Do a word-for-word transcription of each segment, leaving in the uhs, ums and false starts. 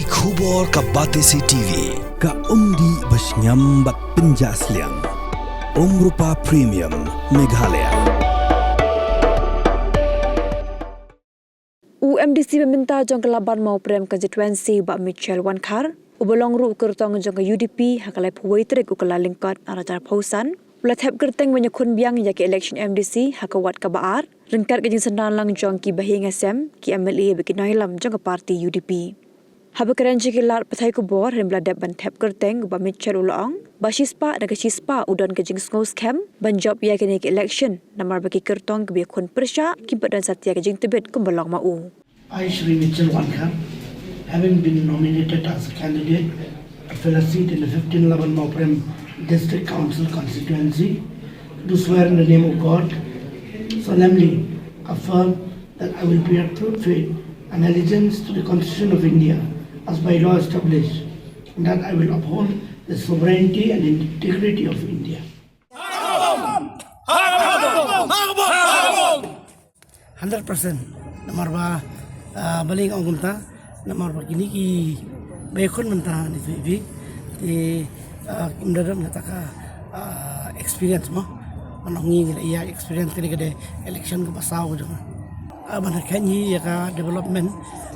Khubor ka Batesi T V, ka umdih ba shngiam bad pynjah sliang. Umrupa Premium, Meghalaya. U M D C ba mynta jong ka Laban Mawprem Constituency, Bah Michelle Wankhar, uba long ruh u kyrtong jong ka U D P ha ka laiphew wei tarik u Kyllalyngkot arhajar arphew san, u la thep kyrteng ban ïakhun biang ïa ka election M D C ha ka ward kaba ar, ryngkat ka jingsynran lang jong ki bahaïing hasem, ki M L A bad ki nongïalam jong ka party U D P. Haba kren sha ki lad pathai khubor hynrei ba la dep ban thep kyrteng, u Bah Michelle u la ong ba shispah na ka shispah u don ka jingsngew skhem ban jop ïa kane ka election, namar ba ki kyrtong kiba ïakhun pyrshah kiba don satia ka jingtbit kumba long ma u. I, Shri Michelle Wankhar, having been nominated as a candidate to fill a seat in the fifteen Laban Mawprem District Council constituency, do swear in the name of God, solemnly affirm that I will bear true faith and allegiance to the Constitution of India as by law established, and that I will uphold the sovereignty and integrity of India. Hundred percent. Namar ba, ah, balei nga ong kumta, namar ba kine kiba ïakhun mynta ne tu ibi, te, ah, kim da don kata ka, ah, experience mo. Ngan ong ngi ngi la ïa experience kane ka dei election kaba saw ka jong nga. Ah, ban khein hi ïa ka development,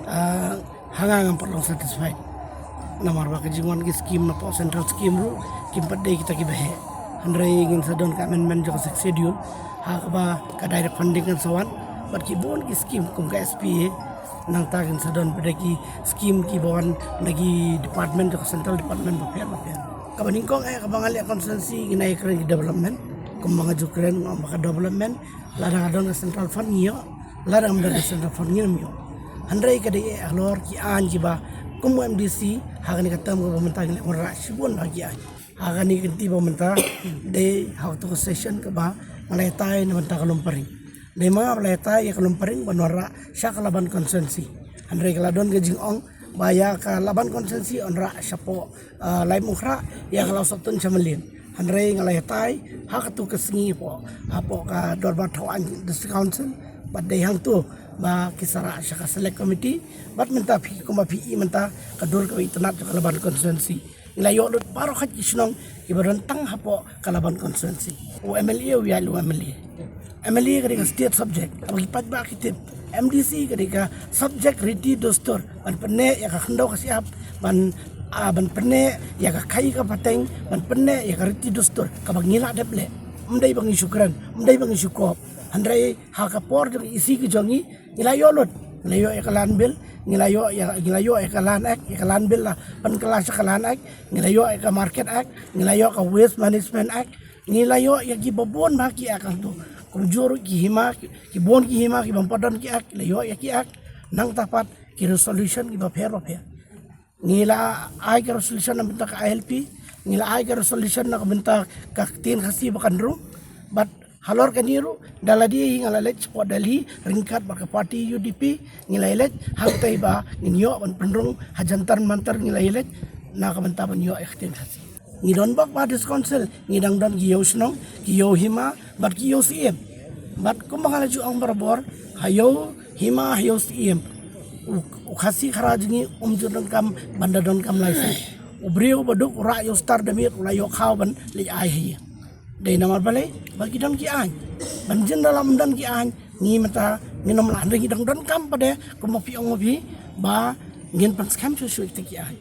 ah, ha nga ngam pat long satisfied. Namar ba ka jingwan ki scheme napoh central scheme ruh kim pat dei kita kiba heh. Hynrei ngin sa don ka amendment jong ka Sixth Schedule ha kaba ka direct funding kan sa wan bad ki bun ki scheme kum ka S P A. Nangta ngin sa don pat ki scheme kiba wan na ki department jong ka central department bapher bapher. Kaba nyngkong eh kaba nga leh constituency ngin ai kren ki development. Kumba nga ju kren nga ong ba ka development lada ka don ka central fund ngi ïoh, lada kam don ka central fund ngim ïoh. Hynrei ka dei eh halor ki aiñ kiba kum u M D C ha kane ka term kaba mynta ngi la wanrah shibun bha ki aiñ. Ha kane ka kynti ba mynta dei ha kato ka session kaba nga la ïatai na bynta ka Lumparing. Dei ma ba la ïatai ïa ka Lumparing ban wanrah sha ka Laban constituency. Hynrei ka la don ka jingong ba ïa ka Laban constituency wanrah shapoh, ah, Laitumkhrah, ïa ka Lawsohtun sha Mylliem. Hynrei nga la ïatai ha kato ka sngi hapoh, hapoh ka dorbar thaw aiñ District Council bad dei hangto ba ki sa rah sha ka select committee. Bad mynta phi kumba phi i mynta ka dur kaba itynnad jong ka Laban constituency. Ngi la ïoh lut baroh khat ki shnong kiba don tang hapoh ka Laban constituency. U M L A u ïaid u M L A. M L A ka dei ka state subject. Haba ki paidbah ki tip, M D C ka dei ka subject riti dustur. Ban pynneh ïa ka khyndew ka shyiap, ban, ah, ban pynneh ïa ka khaïi ka pateng, ban pynneh ïa ka riti dustur kaba ngi la dep leh. Ym dei ba ngi shu kren, ym dei ba ngi shu kop. Hynrei ha ka por jong i C ka jong ngi, ngi la ïoh lut, ngi la ïoh ïa ka Land Bill, ngi la ïoh ïa, ngi la ïoh ïa ka Land Act, ïa ka Land Bill la pynkylla sha ka Land Act, ngi la ïoh ïa ka Market Act, ngi la ïoh ka Waste Management Act, ngi la ïoh ïa kiba bun bha ki act hangto. Kumjuh ruh ki hima, ki, ki bun ki hima, ki bym pat don ki act, ngi la ïoh ïa ki act, nangta pat ki resolution kiba pher bapher. Ngi la ai ka resolution na bynta ka I L P, ngi la ai ka resolution na ka bynta ka ktien Khasi ba kan rung. Bad halor kane ruh, da lade hi nga la leit shapoh Delhi ryngkat bad ka party U D P, ngi la leit hangtei ba ngin ïoh ban pynrung ha Jantar Mantar, ngi la leit na ka bynta ban ïoh ïa ka ktien Khasi. Ngi don bok ba District Council, ngi dang don ki ïew shnong, ki ïew hima bad ki ïew syiem. Bad kumba nga la ju ong barabor, ha ïew hima, ha ïew syiem, u, u Khasi Khara jong ngi um ju donkam ban da donkam license. U briew ba duk u rah ïew star da miet u la ïoh khaw ban leit ai ha ïing. Dei namar balei? Ba ki don ki aiñ. Ban jin da lam don ki aiñ, ngi mynta ngin ym lah, hynrei ngi dang donkam pat de kumba phi ong ma phi ba ngin pynskhem shuh shuh ïa kita ki aiñ.